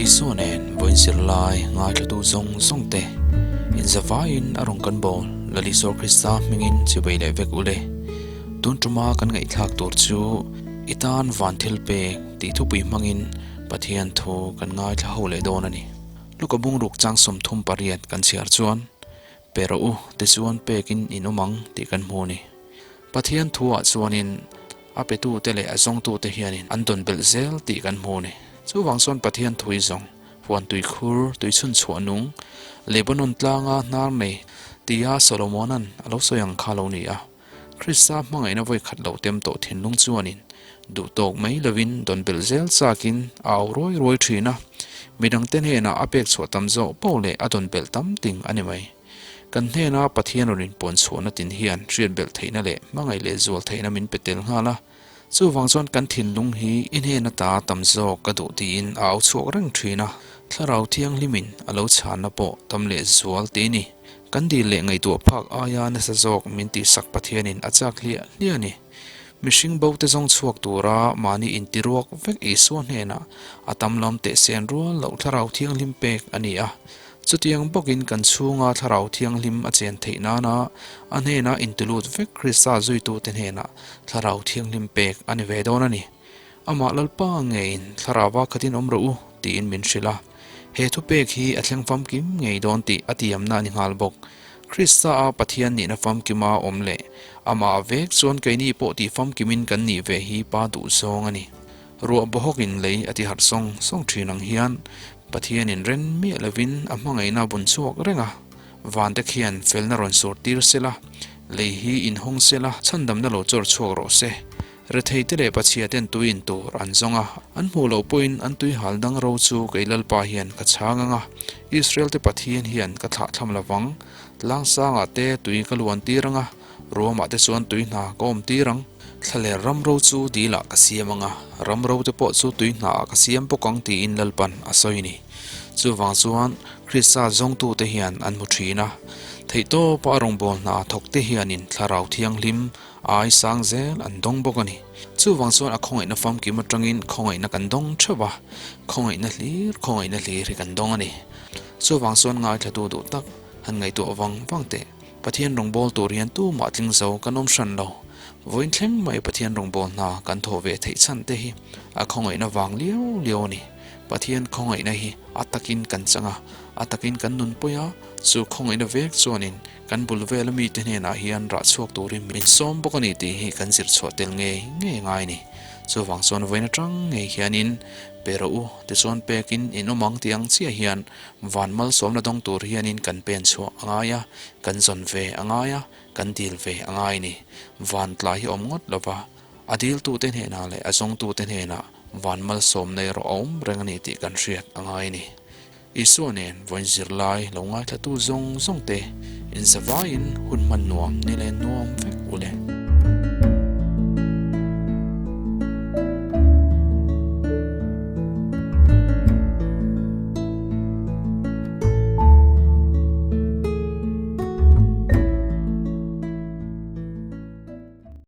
Isua nen vawiin zirlai ngaithlatu zawng zawng te inzavaiin a rawn kan bawl Lal Isua Krista hmingin chivei leh vek ule. Tun tuma kan ngaihthlak tur chu i tan van thil pek tih thupui hmangin Pathian thu kan ngaithla ho leh dawn a ni. Luka bungruk chang 38 kan chhiar chuan Pe rawh u tichuan pekin in awm ang tih kan hmu a ni. Pathian thuah chuanin a petute leh a zawngtute hianin an dawn belh zel tih kan hmu a ni. Chuvang chuan Pathian thui zawng, huan tuikhur, tuichhun chhuah nung, Lebanon tlanga hnar nei tia Solomona'n a lo sawi ang kha lo ni a. Krista hmangaihna vawi khat lo tem tawh thinlung chuanin duh tawk mai lovin dawn belh zel chakin a au ruai ruai thin a, midangte hnenah a pek chhuah tam zawh poh leh a dawn belh tam ting a ni mai. Kan hnena Pathian rawn inpuan chhuahna tin hian hriat belh theihna leh hmangaih leh zual theihna min pe tel nghal a, chuvang chuan kan thinlung hi i hnena ta tam zawk ka duh tiin a au chhuak reng thin a, Thlarau Thianghlimin a lo chhanna pawh tam leh zual tih a ni. Kan dil leh ngaihtuah phak aia nasa zawk min tihsak Pathianin a chak hliah hliah a ni. Mihring bo te zawng chhuak tura mahni intiruak vek Isua hnenah a tam lam teh sen rual loh Thlarau Thianghlim pek a ni a. Chutiang bawkin kan chhunga Thlarau Thianghlim a chen theih nana a hnena intilut vek Krista zuitute hnenah Thlarau Thianghlim pek a ni ve dawn a ni. Amah Lalpa ngeiin Thlarauva khatin awm rawh u tiin min hrilh a. He thupek hi a thleng famkim ngei dawn tih a tiamna a ni nghal bawk. Krista-a Pathian nihna famkima awm leh amah vek chuan keini pawh tih famkimin kan nih ve hi Pa duhzawng a ni. Ruah bawhawkin lei a ti harh sawng sawng thin ang hian Pathianin ren miah lovin a hmangaihna a bun chhuak reng a, vante khian felna rawn sur tir sela, lei hi inhawng sela, chhandamna lo chawr chhuak rawh se. Retheite leh pachhia ten tui in tur an zawng a, an hmuh loh pawhin an tui hal dang ro chu kei Lalpa hian ka chhang ang a, Israel te Pathian hian ka thlah thlam lo vang. Tlangsangah te tui ka luan tir ang a, ruamah te chuan tui hna ka awm tir ang. Thlaler ram ro chu dilah ka siam ang a, ram ro te pawh chu tui hnaah ka siam bawk ang tiin Lalpan a sawi ni. Chuvang chuan Krista zawngtute hian an hmu thin a, theihtawpa a rawngbâwl hna thawkte hianin Thlarau Thianghlim Ai sang zel an dawng bawk a ni. Chuvang chuan a khawngaihna famkim atangin khawngaihna kan dawng theuh a, khawngaihna hlir khawngaihna hlir hi kan dawng a ni. Chuvang chuan ngaithlatu duh tak han ngaihtuah vang vang teh. Pathian rawngbâwl tur hian tumah tling zo kan awm hran lo. Vawiin thleng mai Pathian rawngbâwl hna kan thawh ve theih chhan te hi a khawngaihna vang liau liau a ni. Pathian khawngaihna hi a takin kan chang a, a takin kan nunpui a, chu khawngaihna vek chuanin Kan bul vela mite hnenah hian rah chhuak turin min sawm bawk a ni tih hi kan zir chhuah tel ngei ngei ngai a ni. Chuvang chuan vawiin atang ngei hianin pe rawh u, tichuan pekin in awm ang tih ang chiah hian van malsawmna dawng tur hianin kan pen chhuah a ngai a, kan zawn ve a ngai a, kan dil ve a ngai a ni. Van tlai hi awm ngawt lova, a diltute hnenah leh a zawngtute hnenah van malsawmna erawh a awm reng a ni tih kan hriat a ngai a ni. Isua nen vawiin zirlai lo ngaithlatu zawng zawng te inzavaiin hun hman nuam ni leh nuam vek u le.